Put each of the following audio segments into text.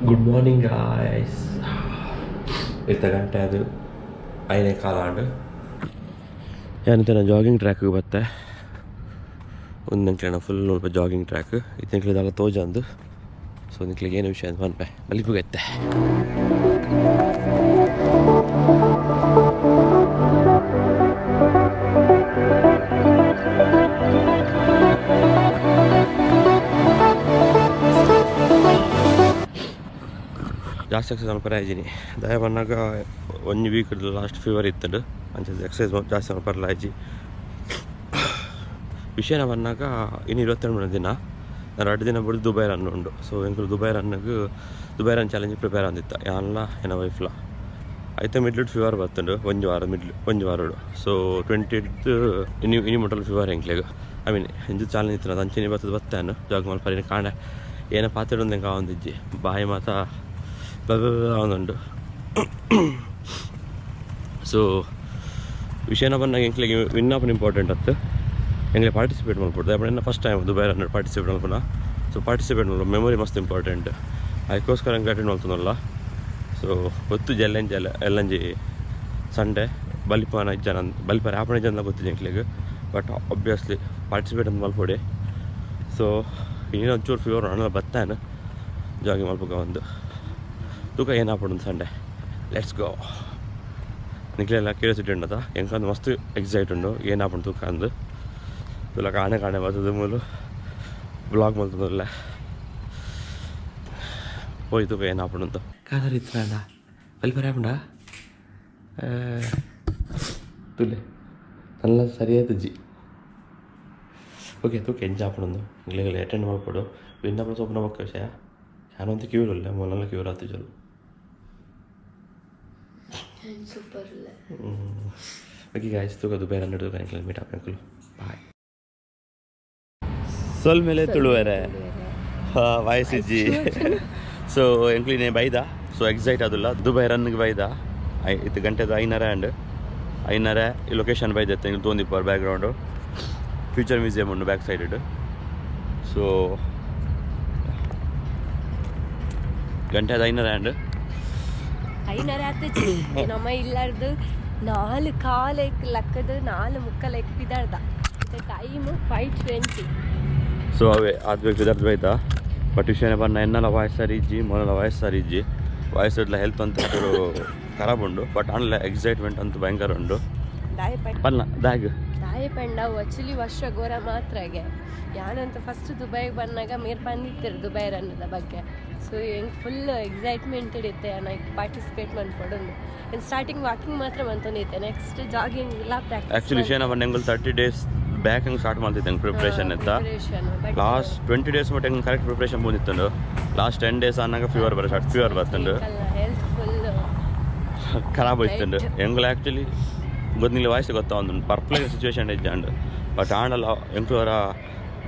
Good morning guys. ಇತ್ತ ಗಂಟೆ ಅದು 5ನೇ ಕಾಲ ಆಂಡ್. ಯಾನಿತ್ತನ ಜಾಗಿಂಗ್ ಟ್ರ್ಯಾಕ್ಗೆ ಬತ್ತೆ. ಒಂದು ಎಂಕ್ಲೆನ ಫುಲ್ ಮುಲ್ಪ ಜಾಗಿಂಗ್ ಟ್ರ್ಯಾಕ್ ಇತ್ತೆ ಎಂಕ್ಲೆ ದಾಲ ತೋಜಂದು. ಸೊ ನಿಕ್ಲೆಗ್ ಏನು ವಿಷಯ ಅಂತ ಪನ್ಪೆ ಬಲಿಪುಗೆತ್ತೆ. ಜಾಸ್ತಿ ಎಕ್ಸಸೈಸ್ ಮಲ್ಪರೆ ಆಯ್ಜಿನಿ ದಾಯ ಪನ್ನಗ ಒಂಜಿ ವೀಕ್ ಲಾಸ್ಟ್ ಫೀವರ್ ಇತ್ತುಂಡು. ಅಂಚ ಎಕ್ಸಸೈಸ್ ಜಾಸ್ತಿ ಮಲ್ಪರಲ ಆಯ್ಜಿ. ವಿಷಯನ ಪನ್ನಗ ಇನ್ನು 22 ದಿನ ನಾನು 2 ದಿನ ಬಿಡು ದುಬೈ ರನ್ ಉಂಡು. ಸೊ ಎಂಕುಲು ದುಬೈ ರನ್ಗೆ ದುಬೈ ರನ್ ಚಾಲೆಂಜ್ ಪ್ರಿಪೇರ್ ಆಂದಿತ್ತ ಯಾನ್ಲ ಎನ್ನ ವೈಫ್ಲ. ಐತೆ ಮಿಡ್ಲ್ ಫೀವರ್ ಬತ್ತುಂಡು ಒಂಜಿ ವಾರ ಮಿಡ್ಲ್ ಒಂಜಿ ವಾರಡು. ಸೊ 28 ಇನಿ ಇನಿ ಮುಟ್ಟಲ್ ಫೀವರ್ ಎಂಕ್ಲೆಗ್. I mean ಎಂಚ ಚಾಲೆಂಜ್ ಇತ್ತು ಅಂಚೆನೆ ಬತ್ತದ ಬತ್ತಾನು ಜಾಗ್ ಮಲ್ಪರೆ ಕಾಂಡೆ ಏನ ಪಾತೆರೊಂದು ಎಂಕ್ ಆವೊಂದಿಜ್ಜಿ ಬಾಯಿ ಮಾತ ಆವೊಂದುಂಡು. ಸೊ ವಿಷಯನ ಪನ್ನಗ ಎಂಕ್ಲೆಗ್ ವಿನ್ ಆಪುನ ಇಂಪಾರ್ಟೆಂಟ್ ಅತ್ತು ಎಂಕ್ಲೆ ಪಾರ್ಟಿಸಿಪೇಟ್ ಮಲ್ಪೊಡು. ದಾಯೆ first time Dubai run participate ಮಲ್ಪುನ. ಸೊ ಪಾರ್ಟಿಸಿಪೇಟ್ ಮಲ್ಪ ಮೆಮೊರಿ ಮಸ್ತ್ ಇಂಪಾರ್ಟೆಂಟ್. ಅದಕ್ಕೋಸ್ಕರ ಎಂಕ್ ಅಟೆಂಡ್ ಮಲ್ತೊಂದುಲ್ಲ. ಸೊ ಗೊತ್ತುಜ್ಜಿ ಎಲ್ಲಂಜಿ ಎಲ್ಲಂಜಿ ಸಂಡೇ ಬಲಿಪಾನ ಇಜ್ಜನ ಬಲಿಪಾರ ಆಪಣ ಇಜ್ಜನ ಗೊತ್ತಿಜ್ಜಿ ಎಂಕ್ಲೆಗ್. ಬಟ್ ಆಬ್ವಿಯಸ್ಲಿ ಪಾರ್ಟಿಸಿಪೇಟ್ ಅಂತ ಮಲ್ಪೊಡೆ. ಸೊ ಇನ್ನೊಂಚೂರು ಫೀವರ್ ಅಣ್ಣ ಬತ್ತಾನು ಜಾಗಿಂಗ್ ಮಲ್ಪುಗ ಒಂದು ತೂಕ ಏನಾಪುಂಡು ಸಂಡೇ. Let's go. ನಿಕ್ಲೆಲ್ಲ ಕ್ಯೂರಿಯಾಸಿಟಿ ಉಂಡದ ಎಂಕಂದು ಮಸ್ತ್ ಎಕ್ಸೈಟ್ ಉಂಡು ಏನಾಪುಂಡು ತೂಕ ಅಂದು. ತುಲ ಕಾಣೆ ಕಾಣೆ ಬತ್ತದ ಮೂಲು ಬ್ಲಾಗ್ ಮಲ್ತೊಂದುಲ್ಲೆ ಪೋಯ್ ತೂಕ ಏನಾಪುಂಡು ಅಂತ. ಕಾದರ್ ಇತ್ತುಂಡ ಬಲಿಪರೆ ಆಪುಂಡ ತುಲೆ നല്ല ಸರಿಯಾದ ಓಕೆ ತೂಕ ಎಂಚ ಆಪುಂಡು ನಿಕ್ಲೆಗ್ ಅಟೆಂಡ್ ಮಲ್ಪೊಡು. ವಿನ್ ಆಪುನ ಸೋಪುನ ಬೊಕ್ಕ ವಿಷಯ ಯಾನೊಂತೆ ಕ್ಯೂರ್ ಉಲ್ಲೆ ಮೊಲಲ್ಲ ಕ್ಯೂರ್ ಆತಿಜಲ್. ಸೂಪರ್ ಉಲ್ಲೆ. ಓಕೆ ಗಾಯ್ಸ್ ತೂಕ ದುಬೈ ರನ್ ತೂಕ ಎಂಕ್ಲೆಗ್ ಮೀಟ್ ಆಪ ಎಂಕುಲು. ಬಾಯ್. ಸೊಲ್ಮೆಲೆ ತುಳುವೆರೆ ವಾಯ್ಸ್ ಇಜ್ಜಿ. ಸೊ ಎಂಕ್ಲಿನೇ ಬೈದ. ಸೊ ಎಕ್ಸೈಟ್ ಆದುಲ್ಲ ದುಬೈ ರನ್ಗೆ ಬೈದ. ಇತ್ತು ಗಂಟೆದ 5:30 ಆಂಡ್ 5:30 ಈ ಲೊಕೇಶನ್ ಬೈದ ಎಂಕ್ಲು ತೋಂದಿಪ್ಪರ್ ಬ್ಯಾಕ್ಗ್ರೌಂಡು ಫ್ಯೂಚರ್ ಮ್ಯೂಸಿಯಂ ಉಂಡು ಬ್ಯಾಕ್ ಸೈಡ್. ಸೊ ಗಂಟೆದ 5:30 ಆಂಡ್ 5:30 ಆತುಜಿ. ನಮ್ಮ ಇಲ್ಲಾರ್ದು 4 ಕಾಲಕ್ಕೆ ಲಕ್ಕದು 4 ಮುಕ್ಕಲಕ್ಕೆ ಪಿದಾರ್ದ. ಟೈಮ್ 5:20. ಸೊ ಅವೇ ಆದ್ಬೇಕು ಪಿದಾರ್ದು ಬೈದ. ಬಟ್ ವಿಷಯನೇ ಪನ್ನ ಎನ್ನಲ ವಾಯ್ಸ್ ಸರಿ ಇಜ್ಜಿ ಮೊನಲ ವಾಯ್ಸ್ ಸರಿ ಇಜ್ಜಿ. ವಾಯ್ಸ್ ಇಡ್ಲ ಹೆಲ್ತ್ ಅಂತ ಚೂರು ಖರಾಬ್ ಉಂಡು. ಬಟ್ ಆಂಡಲ ಎಕ್ಸೈಟ್ಮೆಂಟ್ ಅಂತೂ ಭಯಂಕರ ಉಂಡು. ಪನ್ನ ದಾಗ್ ದಾಯ ಪಂಡ ಆಕ್ಚುಲಿ ವರ್ಷ ಗೋರ ಮಾತ್ರಗೆ ಯಾನಂತ ಫಸ್ಟ್ ದುಬೈಗೆ ಬಂದಾಗ ಮೇರ್ ಬಂದಿತ್ತಿರು ದುಬೈ ರನ್ನದ ಬಗ್ಗೆ. ಸೊ ಎಂಕ್ ಫುಲ್ ಎಕ್ಸೈಟ್ಮೆಂಟ್ ಇತ್ತೆ ನಾನು ಪಾರ್ಟಿಸಿಪೇಟ್ ಮನ್ಪೊಡೊಂದು. ಸ್ಟಾರ್ಟಿಂಗ್ ವಾಕಿಂಗ್ ಮಾತ್ರ ಮಂತೊಂದಿತ್ತೆ, ನೆಕ್ಸ್ಟ್ ಜಾಗಿಂಗ್ ಎಲ್ಲ ಪ್ರಾಕ್ಟೀಸ್. ಆ್ಯಕ್ಚುಲಿ ವಿಷಯನ ಪಂಡ ಎಂಕುಲು 30 ಡೇಸ್ ಬ್ಯಾಕ್ ಹಂಗೆ ಸ್ಟಾರ್ಟ್ ಮಾಡ್ತಿದ್ದೆ ಪ್ರಿಪ್ರೇಷನ್ ಇತ್ತ. ಲಾಸ್ಟ್ 20 ಡೇಸ್ ಮಟ್ಟ ಹೆಂಗೆ ಕರೆಕ್ಟ್ ಪ್ರಿಪ್ರೇಷನ್ ಬಂದಿತ್ತು. ಲಾಸ್ಟ್ 10 ಡೇಸ್ ಆನಾಗ ಫೀವರ್ ಬರ ಸ್ಟಾರ್ಟ್ ಫೀವರ್ ಬರ್ತುಂಡು ಹೆಲ್ತ್ ಫುಲ್ ಖರಾಬ್ ಹೋಯ್ತುಂಡು. ಎಂಕುಲು ಆ್ಯಕ್ಚುಲಿ ಗೊತ್ತಿಲ್ಲ ವಾಯ್ಸ್ ಗೊತ್ತಾ ಒಂದು ಪರ್ಪ್ಲೆಕ್ಸ್ ಸಿಚುವೇಶನ್ ಇಜ್ಜಾಂಡ್. ಬಟ್ ಆಂಡಲ ಎಂಕುಲು ಅವರ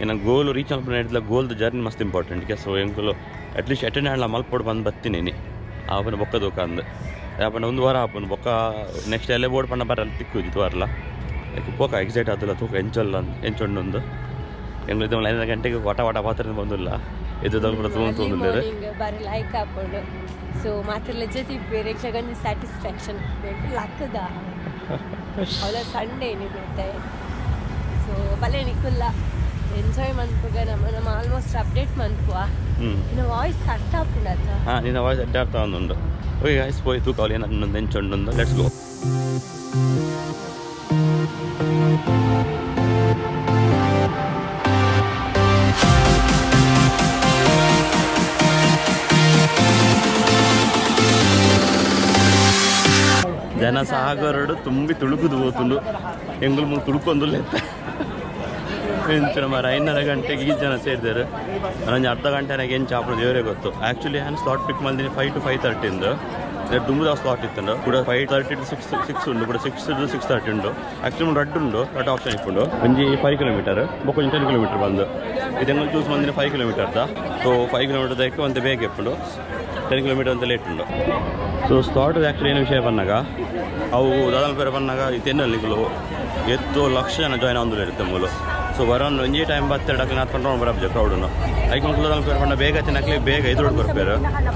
ಏನ ಗೋಲು ರೀಚ್ ಮಲ್ಪುನ ಹಿಡ್ಲ ಗೋಲ್ದ ಜರ್ನಿ ಮಸ್ತ್ ಇಂಪಾರ್ಟೆಂಟ್. ಸೊ ಎಂಕುಲು ಅಟ್ಲೀಸ್ಟ್ ಅಟೆಂಡ್ ಆಂಡ್ಲ ಮಲ್ಪೊಡು ಬಂದು ಬತ್ತೀನಿ ಆಪನ ಬೊಕ್ಕ ದೂಕ ಅಂದ್ ಯಾಪಂಡ ಒಂದು ವಾರ ಆಪುಂಡು ಬೊಕ್ಕ ನೆಕ್ಸ್ಟ್ ಎಲ್ಲೇ ಬೋರ್ಡ್ ಪಂಡ ಬರಲ್ಲ ತಿಕ್ಕುಜಿ ತೋರಲ್ಲ ಯಾಕೆ ಪೋಕ ಎಕ್ಸೈಟ್ ಆತಲ್ಲ ತೂಕ ಎಂಚೊಲ್ಲ ಎಂಚೊಂಡು ಎಂಗ್ಲು 5 ಗಂಟೆಗೆ ವಟ ವಟ ಪಾತ್ರ ಬಂದಿಲ್ಲ ಇದು ಕೂಡ ತೂಂದು ಬಾರಿ ಲೈಕ್ ಆಪುಂಡು. ಸೊ ಮಾತ್ರ ಲಜ್ಜೆ ಬೇರೆ ಸ್ಯಾಟಿಸ್ಫ್ಯಾಕ್ಷನ್ ಲಕ್ಕದ ಅವಳ ಸಂಡೇ ನಿಗುತ್ತೆ. ಸೊ ಬಲೆ ನಿಕ್ಕುಲ್ಲ ಎಂಜಾಯ್ ಮನ್ಪುಗ ನಮ್ಮ ನಮ್ಮ ಆಲ್ಮೋಸ್ಟ್ ಅಪ್ಡೇಟ್ ಮನ್ಪುವ. ನಿನ್ನ ವಾಯ್ಸ್ ಅರ್ಥ ಆಪುಂಡು ಅತ್ತ. ಹಾಂ ನಿನ್ನ ವಾಯ್ಸ್ ಅಡ್ಡ ಅರ್ಥ ಆವೊಂದುಂಡು. ಓಕೆ ಗಾಯ್ಸ್ ಪೋಯ್ ತೂಕ ಅವಳು ಏನನ್ನೊಂದು ಎಂಚೊಂಡು. Let's go. ಜನ ಸಾಗರಡು ತುಂಬಿ ತುಳುಕುದು ಪೋತುಂಡು. ಎಂಗುಲು ಮೂಲು ತುಳುಕೊಂದುಲ್ಲ ಎತ್ತ ಎಂಚಿನ ಮಾರ 5:30 ಗಂಟೆಗೆ ಈ ಜನ ಸೇರಿದರು. ಒಂಜಿ ಅರ್ಧ ಗಂಟೆನಾಗ ಎಂಚ ಆಪುಂಡು ದೇವರೇ ಗೊತ್ತು. ಆ್ಯಕ್ಚುಲಿ ನಾನು ಸ್ಲಾಟ್ ಪಿಕ್ ಮಲ್ದಿನಿ 5 to 5:30 ದುಂಬುದ ಸ್ಲಾಟ್ ಇತ್ತುಂಡು. ಕೂಡ 5:30 to 6 ಉಂಡು, ಕೂಡ 6 to 6:30 ಉಂಡು. ಆ್ಯಕ್ಚುಲಿ ರಡ್ಡ್ ಉಂಡು, ರಡ್ಡ್ ಆಪ್ಷನ್ ಇಪ್ಪುಂಡು. ಒಂಜಿ 5 ಕಿಲೋಮೀಟರ್ ಬೊಕ್ಕ ಒಂಜಿ 10 ಕಿಲೋಮೀಟರ್ ಬಂದು ಇದೆಂಗಲ್ ಚೂಸ್ ಮಂದಿನ 5 ಕಿಲೋಮೀಟರ್ದ. ಸೊ 5 ಕಿಲೋಮೀಟರ್ ದಕ್ಕೆ ಒಂತೆ ಬೇಗ ಇಪ್ಪುಂಡು, 10 ಕಿಲೋಮೀಟರ್ ಅಂತ ಲೇಟ್ ಉಂಡು. ಸೊ ಸ್ಲಾಟ್ ಆ್ಯಕ್ಚುಲಿ ಏನು ವಿಷಯ ಪನ್ನಾಗ ಅವು ದಾದಲ್ ಪೇರೆ ಪನ್ನಾಗ ಇತ್ತೆನ್ನಲ್ಲಿ ನಿಕುಲು ಎತ್ತು ಲಕ್ಷ ಜನ ಜಾಯ್ನ್ ಆವೊಂದುಲ್ಲೆರ್ ಇತ್ತೆ ಮೂಲು. ಸೊ ಬರೋನ್ ಒಂಜಿ ಟೈಮ್ ಬತ್ತೆರಡು ಅಕ್ಲೆ ನಾತ್ ಕಂಟ್ರೋಲ್ ಬರಬ್ಜೆ ಕ್ರೌಡ್ನು ಐಕ್ ಮುಕ್ಲು ಪಂಡ ಬೇಗ ತಿನ್ನಕ್ಲೆ ಬೇಗ ಎದುರು ಬರ್ಪೇರು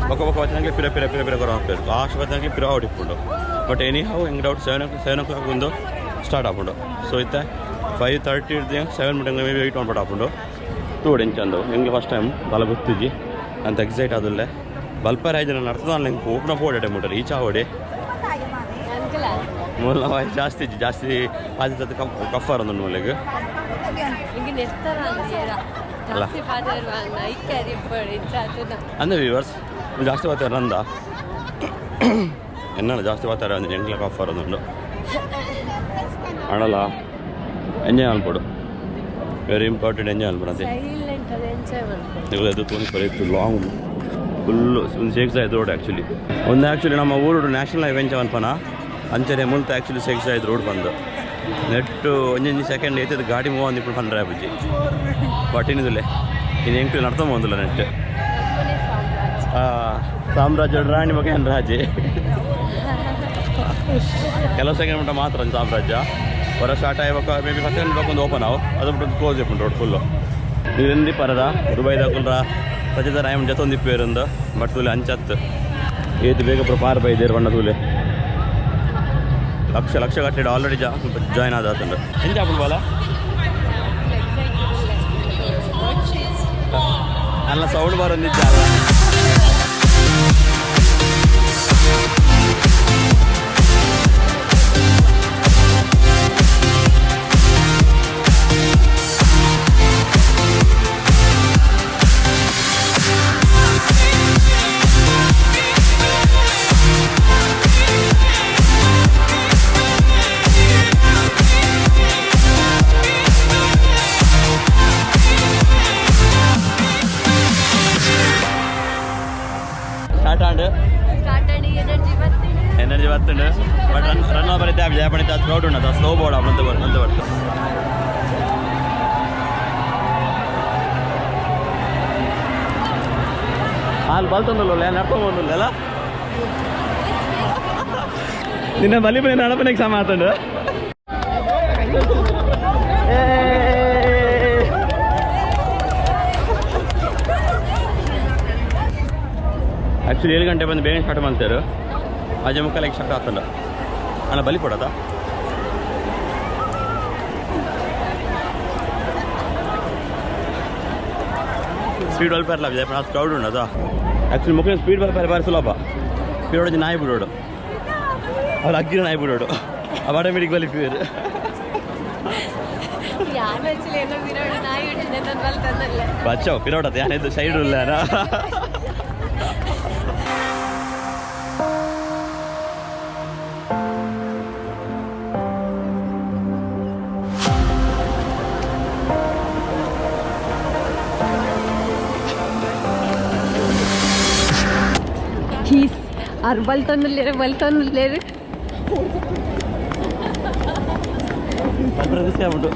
ಬೊಕ ಬೊಕ ಬತ್ತಿನಕ್ಲೆ ಪಿರ ಪಿರ ಪಿರ ಪಿರ ಕೊರಪೇರು ಲಾಸ್ಟ್ ಬತ್ತಿನಕ್ಲೆ ಪಿರ ಹೊಡಿಪುಂಡು ಬಟ್ ಎನಿ how ಹೆಂಗೆ ಡೌಟ್ 7 o'clock ಒಂದು ಸ್ಟಾರ್ಟ್ ಆಪುಂಡು. ಸೊ ಇತ್ತೆ 5:30 7 ಮುಟ ಮೇ ಬಿ 8 ಒನ್ ಆಪುಂಡು. ತೂಡು ಎಂಚಂದು ಎಂಗ್ಲ ಫಸ್ಟ್ ಟೈಮ್ ಬಲ ಗೊತ್ತಿಜ್ಜಿ ಅಂತ ಎಕ್ಸೈಟ್ ಆದುಲ್ಲೆ ಬಲ್ಪರ ಐದು ನನ್ನ ಅರ್ಥದ ಹೆಂಗೆ ಓಪನ್ ಪೋಡೆ ಮುಟ ರೀಚ್ ಆವಡೆ ಮೂಲ ಜಾಸ್ತಿ ಜಾಸ್ತಿ ಆದಿತ್ತ ಕಫರ್ ಒಂದು ಮೂಲೆಗೆ ಅಲ್ಲ ಅಂದ್ರೆ ವ್ಯೂವರ್ಸ್ ಜಾಸ್ತಿ ವಾತಾವರಣ ಅಂದ ಎನ್ನ ಜಾಸ್ತಿ ವಾತಾವರಣ ಅಂದ್ರೆ ಎಂಗ್ಲ ಕಫರ್ ಒಂದು ಅಣಲ್ಲ ಎಂಜಾಯ್ ಅನ್ಕೊಡು ವೆರಿ ಇಂಪಾರ್ಟೆಂಟ್ ಎಂಜಾಯ್ ಅನ್ಕೊಡು ನೀವು ಅದು ತೋನಿ ಲಾಂಗ್ ಫುಲ್ಲು ಒಂದು ಶೇಖ್ ಜಾಯ್ದ್ ರೋಡ್ ಆ್ಯಕ್ಚುಲಿ ಒಂದು ಆ್ಯಕ್ಚುಲಿ ನಮ್ಮ ಊರು ನ್ಯಾಷನಲ್ ಹೈವೇ ಅಂಚ ಅನ್ಪನ ಅಂಚನೆ ಮುಲ್ತ ಆ್ಯಕ್ಚುಲಿ ಶೇಖ್ ಜಾಯ್ದ್ ರೋಡ್ ಬಂದು ನೆಟ್ಟು ಒಂಜೊಂಜಿ ಸೆಕೆಂಡ್ ಐತದ ಗಾಡಿ ಮೂವ್ ಅಂದಿప్పుడు ಪಂಡ್ರೆ ಬುಜ್ಜಿ ಬಟ್ ಏನಿದಿಲ್ಲ ಇನ್ನು ಎಂಕ್ಲು ನಡ್ಕೊಂಬಂದಿಲ್ಲ ನೆಟ್ ಸಾಮ್ರಾಜ್ಯ ರಾಣಿ ಮಗ ಏನು ರಾಜೆ ಕೆಲವು ಸೆಕೆಂಡ್ ಮಟ್ಟ ಮಾತ್ರ ಒಂದು ಸಾಮ್ರಾಜ್ಯ ಹೊರ ಸ್ಟಾರ್ಟ್ ಆಯ್ಬೇಕು ಮೇ ಬಿ 10 ಗಂಟೆ ಒಂದು ಓಪನ್ ಅವು ಅದು ಬಿಟ್ಟು ಕ್ಲೋಸ್ ಇಪ್ಪುಂಡು ರೋಡ್ ಫುಲ್ಲು ನೀರೆಂದಿ ಪರದ ದುಬೈದ ಪ್ರಜೆದ ರಾಯಮ್ ಜೊತೆ ಒಂದು ಇಪ್ಪೇರಂದು ಬಟ್ ತೂಲೆ ಅಂಚತ್ತು ಏತು ಬೇಗ ಪಾರ್ ಬೈದೇರು ಬಣ್ಣ ತೂಲೆ ಲಕ್ಷ ಲಕ್ಷ ಕಟ್ಟೆಡ್ ಆಲ್ರೆಡಿ ಜಾಯ್ನ್ ಆದ ಎಂಚ ಆಪುಂಡು ಬಾಲ ಅಲ್ಲ ಸೌಂಡ್ ಬರೋದಿದ್ದ ಎನರ್ಜಿ ಬರ್ತುಂಡು ಬಟ್ ರನ್ ರನ್ ಬರುತ್ತೆ ಜಯಪಣಿತ ಕ್ರೌಡ್ ಉಂಟು ಸ್ಲೋ ಬೋರ್ಡ್ ಅಂತ ಅಂತ ಬರ್ತದೆ. ಹಾಲು ಬಲ್ತೊಂದಲ್ಲ ನಡ್ಕೊಂಬಂದಿಲ್ಲ ನಿನ್ನ ಬಲಿ ಬಲಿ ನಡಪನೆಗೆ ಸಮ ಆತಂಡು. ಆ್ಯಕ್ಚುಲಿ 7 ಗಂಟೆ ಬಂದು ಬೇಗ ಸ್ಟಾರ್ಟ್ ಮಾಡ್ತಾರೆ ಅಜೆ ಮುಕ್ಕಲಕ್ಕೆ ಸ್ಟಾರ್ಟ್ ಆಗ್ತಲ್ಲ ಅಣ್ಣ ಬಲಿ ಕೊಡೋದಾ? ಸ್ಪೀಡ್ ಬಲ್ಪರ್ಲ ಅದು ಕ್ರೌಡ್ ಉಂಟದ ಆ್ಯಕ್ಚುಲಿ ಮುಖ ಸ್ಪೀಡ್ ಬಲ್ಪರ್ ಬಾರಿ ಸುಲಭ. ಸ್ಪೀಡ್ ಹೊಡೆದು ನಾಯಿ ಬಿಡೋಡು ಅವ್ರು ಅಗ್ಗಿರ ನಾಯಿ ಬಿಡೋಡು ಆಟೋಮೆಟಿಕ್ ಬಲಿ ಬಚ್ಚಾವ್ ಪಿರೋಡದ ಯಾನಿದ್ದು ಸೈಡ್ ಇಲ್ಲ. ಆರು ಬಲ್ತೊಂದುಲ್ಲೇರು ಬಲ್ತೊಂದುಲ್ಲೇರು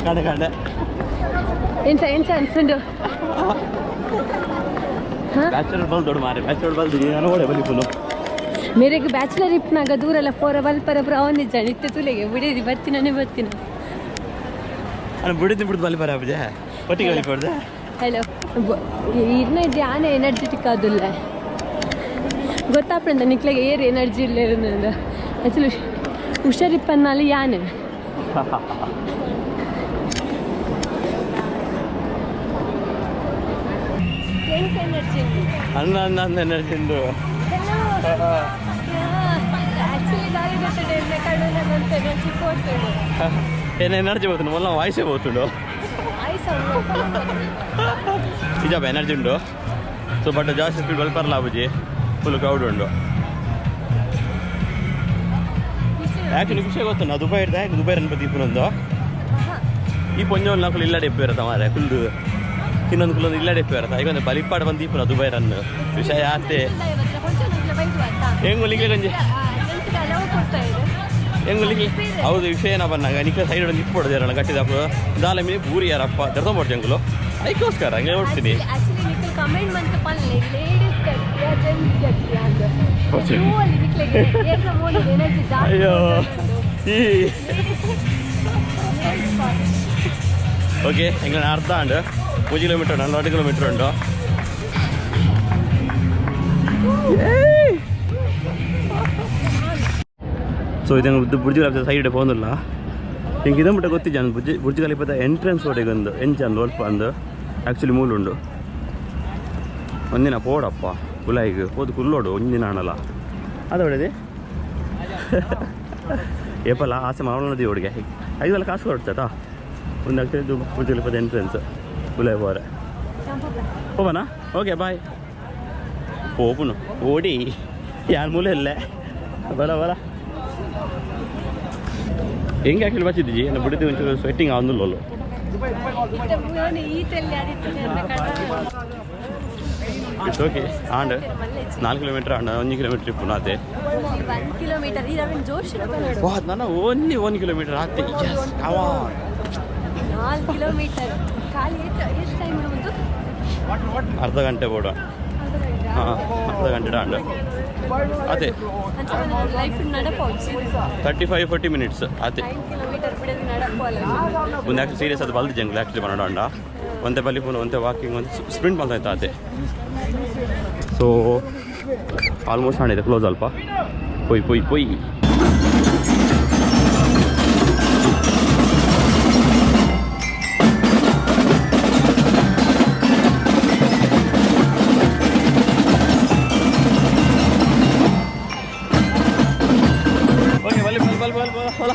ಕಾಂಡೆ ಕಾಂಡೆ ಎಂಚ ಎಂಚ ಅನ್ಸುಂಡು ಬ್ಯಾಚುಲರ್ ಬಲ್ ದೊಡ್ಡ ಮಾರೆ ಬ್ಯಾಚುಲರ್ ಬಲ್ ನಾನು ಓಡೆ ಬಲಿ ಫುಲ್ಲು ಮೇರೆಗೆ ಬ್ಯಾಚುಲರ್ ಇಪ್ಪನಾಗ ದೂರಲ್ಲ ಪೋರ ಬಲ್ಪರ ಪುರ ಅವನಿಜ್ಜ ನಿತ್ಯ ತುಲೆಗೆ ಬಿಡಿದಿ ಬರ್ತೀನೇ ಬರ್ತೀನಿ ನಾನು ಬಿಡಿದ್ದು ಬಿಡ್ದು ಬಲಿ ಬರ ಅಬ್ಜೆ ಒಟ್ಟಿಗೆ ಬಲಿ ಪಡ್ದೆ. ಹಲೋ ಇರ್ನ ಧ್ಯಾನ ಎನರ್ಜೆಟಿಕ್ ಆದುಲ್ಲ ಗೊತ್ತಾಪಂದ ನಿಕ್ಲೆಗೆ ಏರ್ ಎನರ್ಜಿ ಇಲ್ಲ ಆ್ಯಕ್ಚುಲಿ ಹುಷಾರಿಪ್ಪನ್ನಾಲಿ ಯಾನೆ ಎನರ್ಜಿ ಅನ್ನ ಅನ್ನ ಅನ್ನ ಎನರ್ಜಿ ಉಂಟು. ಆ್ಯಕ್ಚುಲಿ ದಾರಿ ಗೊತ್ತುಂಡು ಎನರ್ಜಿ ಪೋತುಂಡು ಏನು ಎನರ್ಜಿ పోతుంది ಮೊಲ್ಲ ವಾಯ್ಸೇ పోతుండు ನಿಜ ಎನರ್ಜಿ ಉಂಟು. ಸೊ ಬಟ್ ಜಾಸ್ತಿ ಸ್ಪೀಡ್ ಬಲ್ಪರ್ಲ ಬುಜಿ ಫುಲ್ ಕ್ರೌಡ್ ಉಂಟು. ಆ್ಯಕ್ಚುಲಿ ಖುಷಿ ಗೊತ್ತುಂಡು ದುಬೈ ಇಡ್ದೆ ದುಬೈ ರನ್ ಇಪ್ಪುನೊಂದು ಈ ಪೊಂಜೋಲ್ ನಕಲು ಇಲ್ಲಡೆ ಇಪ್ಪು ಮಾರೆ ಕುಲ್ದು ಇನ್ನೊಂದು ಕುಲ್ಲೊಂದು ಇಲ್ಲಡೆ ಇಪ್ಪು ಈಗ ಒಂದು ಬಲಿಪಾಡ ಬಂದು ಇಪ್ಪುನ ದುಬೈ ರನ್ ವಿಷಯ ಆತೆ ಹೆಂಗು ಲಿಂಗ್ಲೆ ಗಂಜಿ ಹೆಂಗು ಲಿಂಗ್ಲೆ ಹೌದು ವಿಷಯ ಏನ ಬಂದಾಗ ನಿಕ್ಕ ಸೈಡ್ ಒಂದು ಇಪ್ಪು ಹೊಡೆದಿರಲ್ಲ ಗಟ್ಟಿದಪ್ಪ ದಾಲ ಮೇಲೆ ಬೂರಿ ಯಾರಪ್ಪ ದರ್ದೊಂಬಡ್ದು ಜಂಗುಲು ಅದಕ್ಕೋಸ್ಕರ ಹಂಗೆ ಓಡ್ತೀನಿ. ಕಮೆಂಟ್ ಮಂತ್ ಪನ್ಲೆ ಲೇಡೀಸ್ ಗಟ್ಟಿಯಾ ಜೆಂಟ್ಸ್ ಗಟ್ಟಿಯಾ ಅಂತ ಎನರ್ಜಿ ಜಾಸ್ತಿ. ಅಯ್ಯೋ ಈ ಓಕೆ ಎಂಗ್ಲ ಅರ್ಧ ಅಂಡ್ 3 ಕಿಲೋಮೀಟರ್ ಉಂಟು 2 ಕಿಲೋಮೀಟರ್ ಉಂಟು. ಸೊ ಇದನ್ನು ಬುರ್ಜ್ ಖಲೀಫಾ ಸೈಡ್ ಪೋಂದಿಲ್ಲ ಇಂಕ ಇದನ್ನು ಬಿಟ್ಟ ಗೊತ್ತಿಜ್ಜಾನ್ ಬುರ್ಜ್ ಬುರ್ಜ್ ಖಲೀಫಾದ ಎಂಟ್ರೆನ್ಸ್ ಒಡೆಗೆ ಒಂದು ಎಂಚಂದು ಅಲ್ಪ ಅಂದು ಆ್ಯಕ್ಚುಲಿ ಮೂಲುಂಡು. ಒಂದಿನ ಪೋಡಪ್ಪ ಉಲಾಯಿಗ್ ಪೋದು ಕುಲ್ಲೋಡು ಒಂದಿನ ಆಣಲ್ಲ ಅದು ಒಳ್ಳೆದಿ ಏಪಲ್ಲ ಆಸೆ ಮಾಡೋಣ ಹುಡುಗೆ ಐದಲ್ಲ ಕಾಸು ಕೊಡ್ತದಾ ಒಂದು ಆ್ಯಕ್ಚುಲಿ ಬುರ್ಜ್ ಖಲೀಫಾದ ಎಂಟ್ರೆನ್ಸ್ ಉಲಾಯ್ ಹೋರೆ ಹೋಗೋಣ. Okay bye. ಹೋಗುನು ಓಡಿ ಯಾರ ಮೂಲೆ ಇಲ್ಲ ಬಲ ಬಲ ಹೆಂಗೆ ಆ್ಯಕ್ಚುಲಿ ಬಚ್ಚಿದ್ದೀಜಿ ನಾನು ಬಿಡಿದ್ದು ಒಂಚೂರು ಸ್ವೆಟ್ಟಿಂಗ್ ಆಂದುಲ್ಲೋ. It's okay and 4 kilometre and 1 kilometre ಇಪ್ಪು ನಾತೆ 1 ಕಿಲೋಮೀಟರ್ ಜೋಶ್ ವಾ ನಾನು ಓನ್ಲಿ 1 ಕಿಲೋಮೀಟರ್ ಆತೆ. Yes come on. 4 ಕಿಲೋಮೀಟರ್ ಖಾಲಿ ಎಷ್ಟು ಟೈಮ್ ಬಂತು? ಅರ್ಧ ಗಂಟೆ ಬೋಡ. ಹಾಂ ಅರ್ಧ ಗಂಟೆ ಅಂಡ್ ಅದೇ ಲೈಫ್ ನಡಪೌಚಿ 35-40 ಮಿನಿಟ್ಸ್ ಆತೆ. 9 ಕಿಲೋಮೀಟರ್ ಬಿಡೋದು ನಡಪಲ್ಲ. ಒಂದು ಆ್ಯಕ್ಚುಲಿ ಸೀರಿಯಸ್ ಅದು ಬಲ್ದು ಜಂಗ್ಲ ಆ್ಯಕ್ಚುಲಿ ಮಾಡೋಣ ಒಂದೇ ಬಲಿಪುನ ಒಂದೇ ವಾಕಿಂಗ್ ಒಂದು ಸ್ಪ್ರಿಂಟ್ ಬಂದಾಯ್ತು ಆತೆ. ಸೊ ಆಲ್ಮೋಸ್ಟ್ ಆಣಿದೆ ಕ್ಲೋಸ್ ಅಲ್ಪ ಪೊಯ್ ಪೊಯ್ ಪೊಯ್. ಓಕೆ ಬಲಿ ಬಲ್ ಬಲ್ ಬಲ್ ಬಲ್ ಬಲ.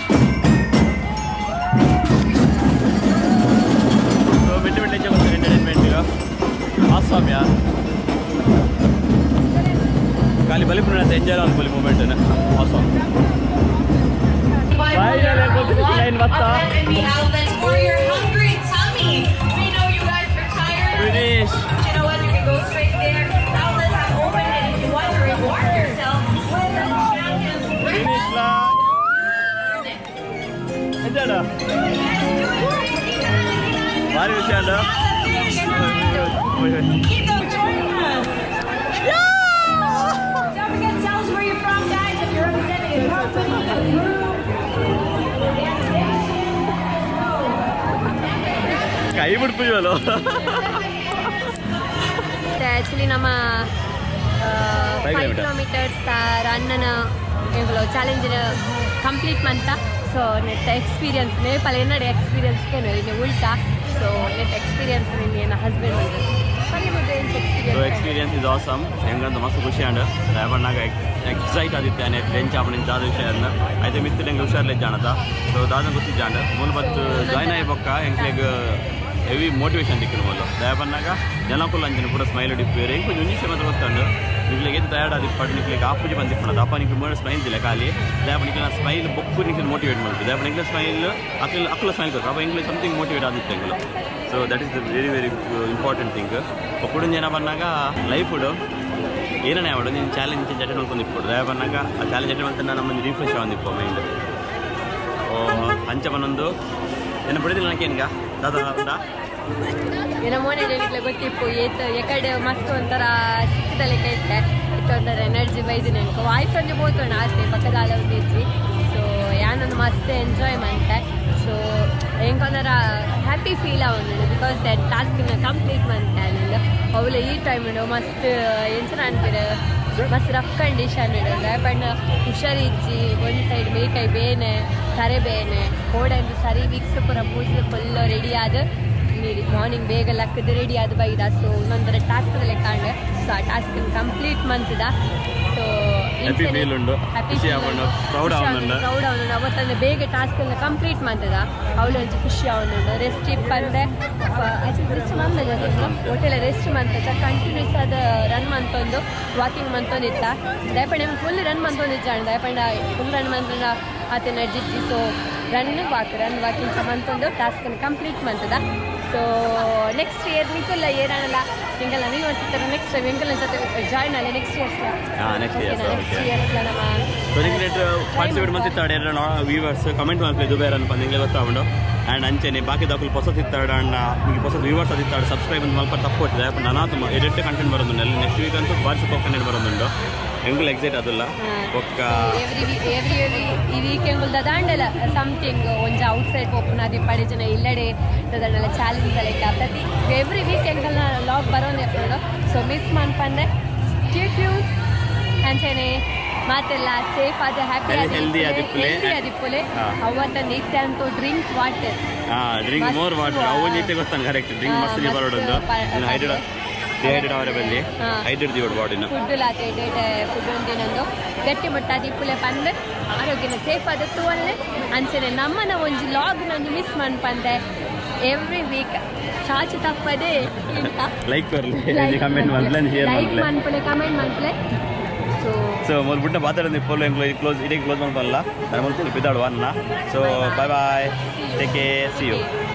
ಸೊ ಬಿಟ್ಟು ಬಿಟ್ಟು ಎಂಜಾಯ್ ಮಾಡ್ತಾರೆ ಎಂಟರ್ಟೈನ್ಮೆಂಟ್ ಆಸಾಮ್ ಯಾರ್ ಖಾಲಿ ಬಲಿಪುನ ಎಂಜಾಯ್ ಅನ್ಕೊಳ್ಳಿ ಮೂಮೆಂಟ್ ಆಸಾಮ್. Line ಬತ್ತಾ. For your hungry tummy. We know you guys are tired. Finish. But you know what? You can go straight there. Outlets have opened, and if you want to reward yourself with a champion's finish breakfast, law earn it. ಎಂಜಾಡ Yes, do it. Keep it. ಭಾರಿ ವಿಷಯ ಅಲ್ಲ. Finish line. Keep them joining us. Don't forget, tell us where you're from, guys. If you're representing a company, a group, organization, ಕೈ ಬಿಡ್ಪುಜಲ್ಲ. Actually ನಮ್ಮ 5 5 kilometres ರನ್ನನ ಎಂಕುಲು ಚಾಲೆಂಜಿನ complete ಮಂತ. ಸೊ ನೆಟ್ experience Nepal ಎನ್ನಡೆ experience ಇನ್ನು ಉಲ್ಟಾ. ಸೊ ನೆಟ್ ಎಕ್ಸ್ಪೀರಿಯನ್ಸ್ ನಿನ್ನ ಹಸ್ಬೆಂಡ್ ಬಂದು so experience experience is awesome. ಹೆಂಗಂತ ಮಸ್ತ್ ಖುಷಿ ಅಂಡ್ ಡ್ರೈವರ್ನಾಗ ಎಕ್ಸೈಟ್ ಆದಿತ್ತಾನೆ ಲೆಂಚ್ ಆಪಣ ದಾದ ವಿಷಯ ಅಂದ ಐತೆ ಮಿತ್ತು ಎಂಗೆ ಹುಷಾರ್ಲೆ ಜಾಣದ. ಸೊ ದಾದ ಗೊತ್ತಿದ್ದಾಂಡ ಮೂಲ ಬತ್ತು ಜಾಯ್ನ್ ಆಗಿ ಬೊಕ್ಕ ಎಂಕ್ಲೆಗ್ ಹೆವಿ ಮೋಟಿವೇಶನ್ ದಿಕ್ಕಿನ ಮೊದಲು ದಯಪನ್ನಾಗ ಜನಕುಲ್ ಅಂಚಿನ ಪೂರ ಸ್ಮೈಲ್ ಡಿಪ್ಪೇರು ಎಂಕ್ ಒಂಜಿ ವಿಷಯ ಮಾತ್ರ ಗೊತ್ತುಂಡು. ನಿಕ್ಲೆಗ್ ಏತ್ ಟಯರ್ಡ್ ಆದಿಪ್ಪಡು ನಿಕ್ಲೆಗ್ ಆಪುಜಿ ಬಂದಿಪ್ಪಣದ ಅಪ್ಪ ನಿಕ್ಲೆ ಮೂರ ಸ್ಮೈಲ್ ದಿಲ್ಲ ಖಾಲಿ ದಯಪ ನಿಕ್ಲೆ ಸ್ಮೈಲ್ ಬೊಕ್ಕು ನಿಕ್ಲೆ ಮೋಟಿವೇಟ್ ಮಲ್ಪು ದಯಪ ನಿಕ್ಲೆ ಸ್ಮೈಲ್ ಅಕ್ಲೆ ಅಕ್ಲ ಸ್ಮೈಲ್ ಕೊರ್ಪು ಅಪ್ಪ ಎಂಕ್ಲೆ ಸಮಥಿಂಗ್ ಮೋಟಿವೇಟ್ ಆದಿತ್ತು ಎಂಕುಲು. So that is the very very important thing. ಒಕ್ಕುಡು ಜನ ಬನ್ನಾಗ ಲೈಫ್ ಏನನೇ ಅವಡು ನೀನು ಚಾಲೆಂಜ್ ಅಟೆಂಡ್ ಮಾಡ್ಕೊಂಡು ಇಪ್ಪಡು ದಯ ಬನ್ನಾಗ ಆ ಚಾಲೆಂಜ್ ಅಟೆಂಡ್ ಮಾಡ್ತಾನೆ ನಮ್ಮ ರಿಫ್ರೆಶ್ ಆಗೊಂದಿಪ್ಪು ಮೈಂಡ್. ಓ ಅಂಚ ಬನ್ನೊಂದು ಏನ ಬಿಡಿದಿಲ್ಲ ನನಗೇನ್ಗ ದಾದಾ ಉಂಟಾ. ಏನೋ ಮೋನೆ ಹೇಳಿಕ್ಲೆ ಗೊತ್ತಿಪ್ಪು ಏತ್ ಎಕಡೆ ಮಸ್ತ್ ಒಂಥರ ಸಿಕ್ಕದ ಲೆಕ್ಕ ಇತ್ತೆ ಇತ್ತು ಒಂಥರ ಎನರ್ಜಿ ಬೈದು ನೆನ್ಕೊ ವಾಯ್ಸ್ ಒಂಜಿ ಪೋತೋಣ ಆತೆ ಪಕ್ಕದ ಆಲೋಚಿಸಿ. ಸೊ ಯಾನೊಂದು ಮಸ್ತ್ ಎಂಜಾಯ್ ಮಂತೆ. ಸೊ ಎಂಕೊಂದರ ಹ್ಯಾಪಿ ಫೀಲ್ ಆವೊಂದು because that task complete ಮಂತೆ ಅಲ್ಲ ಅವಳ ಈ ಟೈಮ್ ಮಸ್ತ್ ಎಂಚನ ಅನ್ಪಿರ ಮಸ್ತ್ ರಫ್ ಕಂಡೀಷನ್ ಇಡೋದು ಬಟ್ ಹುಷಾರಿಜ್ಜಿ ಒಂದು ಸೈಡ್ ಮೇಕೈ ಬೇನೆ ತರೆ ಬೇನೆ ಕೋಡಂದು ಸರಿ ವಿಕ್ಸ್ ಪೂರ ಪೂಜೆ ಫುಲ್ ರೆಡಿ ಆದ ನೀರಿ ಮಾರ್ನಿಂಗ್ ಬೇಗ ಲಕ್ಕದ ರೆಡಿ ಆದ ಬೈದ. ಸೊ ಒಂದೊಂದರ ಟಾಸ್ಕ್ ಲೆಕ್ಕಾಂಡ್. ಸೊ ಆ ಟಾಸ್ಕ್ ಕಂಪ್ಲೀಟ್ ಮಂತದ. ಸೊ Happy feel ಉಂಡು. ಖುಷಿ ಆವೊಂಡು. Proud ಆವೊಂದುಂಡು. ಪ್ರೌಡ್ ಆವೊಂದುಂಡು. ಅವತ್ತಂದ್ರೆ ಬೇಗ ಟಾಸ್ಕ್ ಎಲ್ಲ ಕಂಪ್ಲೀಟ್ ಮಂತದ ಅವಳು ಒಂಚು ಖುಷಿ ಆವೊಂದುಂಡು. ರೆಸ್ಟ್ ಇಪ್ಪಂದ್ರೆ ರೆಸ್ಟ್ ಮಂದ ಹೋಟೆಲ್ ರೆಸ್ಟ್ ಮಂತ ಕಂಟಿನ್ಯೂಸ್ ಆದ ರನ್ ಮಂತೊಂದು ವಾಕಿಂಗ್ ಮಂತೊಂದಿತ್ತ ದಯಪಂಡ ಫುಲ್ ರನ್ ಮಂತೊಂದಿಜ್ಜಾಂಡ್ ದಯಪಂಡ ಫುಲ್ ರನ್ ಮಂತೊಂಡ ಆತ ಎನರ್ಜಿ. ಸೊ ರನ್ ವಾಕಿಂಗ್ ಸಹ ಮಂತೊಂದು ಟಾಸ್ಕ್ ಕಂಪ್ಲೀಟ್ ಮಂತದ. ಸೊ ನೆಕ್ಸ್ಟ್ ಇಯರ್ ನಿಕುಲ್ಲ ಏನಾನಲ್ಲ ಎಂಕಲ್ನ ನೀವು ಅನ್ಸುತ್ತಾರೆ ನೆಕ್ಸ್ಟ್ ಟೈಮ್ ಎಂಕಲ್ನ ಜೊತೆ ಜಾಯ್ನ್ ಅಲ್ಲ ನೆಕ್ಸ್ಟ್ ಇಯರ್ಸ್ ಹಾ, next year, next okay. Years ನಮ್ಮ ಸೊ ನಿಂಗೆ ಪಾರ್ಟಿಸಿಪೇಟ್ ಮಂತಿತ್ತಾಡ ವ್ಯೂವರ್ಸ್ ಕಮೆಂಟ್ ಮಾಡ್ಲಿ ದುಬೈರ್ ಅನ್ಪ ನಿಂಗೆ ಗೊತ್ತಾಗುಂಡು. ಆ್ಯಂಡ್ ಅಂಚೆನೆ ಬಾಕಿ ದಾಖಲು ಹೊಸ ತಿತ್ತಾಡ ಅಣ್ಣ ನಿಮಗೆ ಹೊಸ ವ್ಯೂವರ್ಸ್ ಅದಿತ್ತಾಡ ಸಬ್ಸ್ಕ್ರೈಬ್ ಅಂತ ಮಲ್ಪ ತಪ್ಪು ಕೊಟ್ಟಿದೆ. ನಾನಾ ತುಂಬ ಎಡಿಟ್ ಕಂಟೆಂಟ್ ಬರೋದುಂಡು ಅಲ್ಲಿ ನೆಕ್ಸ್ಟ್ ವೀಕ್ ಅಂತೂ ಭಾರಿ ಸೂಪರ್ ಕಂಟೆಂಟ್ ಬರೋದುಂಡು. ಎಂಕುಲು ಎಕ್ಸೈಟ್ ಆದುಲ್ಲ ಬೊಕ್ಕ. ಎವ್ರಿ ಎವ್ರಿ ಎವ್ರಿ ಈ ವೀಕ್ ಎಂಕುಲ್ ದಾಂಡಲ ಸಮಥಿಂಗ್ ಒಂಜಿ ಔಟ್ ಸೈಡ್ ಪೋಪುನ ದಿಪ್ಪಾಡಿ ಜನ ಇಲ್ಲಡೆ ದಾಂಡಲ ಚಾಲೆಂಜ್ ಲೆಕ್ಕ ಪ್ರತಿ ಎವ್ರಿ ವೀಕ್ ಎಂಕಲ್ನ ವ್ಲಾಗ್ ಬರೋನೆ ಇಪ್ಪುಂಡು. ಸೊ ಮಿಸ್ ಮನ್ಪಂದೆ ಸ್ಟೇ ಟ್ಯೂನ್. ಅಂಚನೆ ಮಾತೆಲ್ಲ ಸೇಫ್ ಆದ ಹ್ಯಾಪಿ. Healthy ಆದಿಪ್ಪುಲೆ. ಹೆಲ್ದಿ ಆದಿಪ್ಪುಲೆ. ಅವತ್ತ ನಿತ್ಯ ಅಂತೂ ಡ್ರಿಂಕ್ ವಾಟರ್. ಹಾ, ಡ್ರಿಂಕ್ ಮೋರ್ ವಾಟರ್. ಅವು ಒಂಜಿ ಗೊತ್ತಾನ ಕರೆಕ್ಟ್ ಡ್ರಿಂಕ್ ಮಸ್ತ್ ಬರೋಡು. ಹೈಡ್ರೇಟ್ ಡಿಹೈಡ್ರೇಟ್ ಅವರ ಬಲ್ಲಿ. ಹೈಡ್ರೇಟ್ ದಿವಡ್ ಬಾಡಿನ. ಫುಡ್ ಲಾತೆ ಡೇಟ್ ಫುಡ್ ಒಂದಿನೊಂದು ಗಟ್ಟಿ ಮುಟ್ಟ ದಿಪ್ಪುಲೆ ಪಂದ್ ಆರೋಗ್ಯನ ಸೇಫ್ ಆದ ತೂವಲ್ಲೆ. ಅಂಚನೆ ನಮ್ಮನ ಒಂಜಿ ವ್ಲಾಗ್ ಒಂಜಿ ಮಿಸ್ ಮನ್ಪಂದೆ ಎವ್ರಿ ವೀಕ್ ಚಾಚು ತಪ್ಪದೆ. ಲೈಕ್ ಕೊರ್ಲೆ, ಕಮೆಂಟ್ ಮಲ್ಪಲೆ, ಶೇರ್ ಲೈಕ್ ಮಲ್ಪಲೆ. ಮನ್ಪುಲೆ, ಕಮೆಂಟ್ ಮನ್ಪುಲೆ. ಸೊ ಸೊ ಮೊದಲು ಬುಟ್ಟ ಮಾತಾಡೋದು ಪೋಲು ಎಂಕ್ಲು ಕ್ಲೋಸ್ ಇಡೀ ಕ್ಲೋಸ್ ಮಾಡ್ಬಲ್ಲ. ನಾನು ಮೊದಲು ಬಿದ್ದಾಡುವ ಅನ್ನ. So bye bye, take care, see you.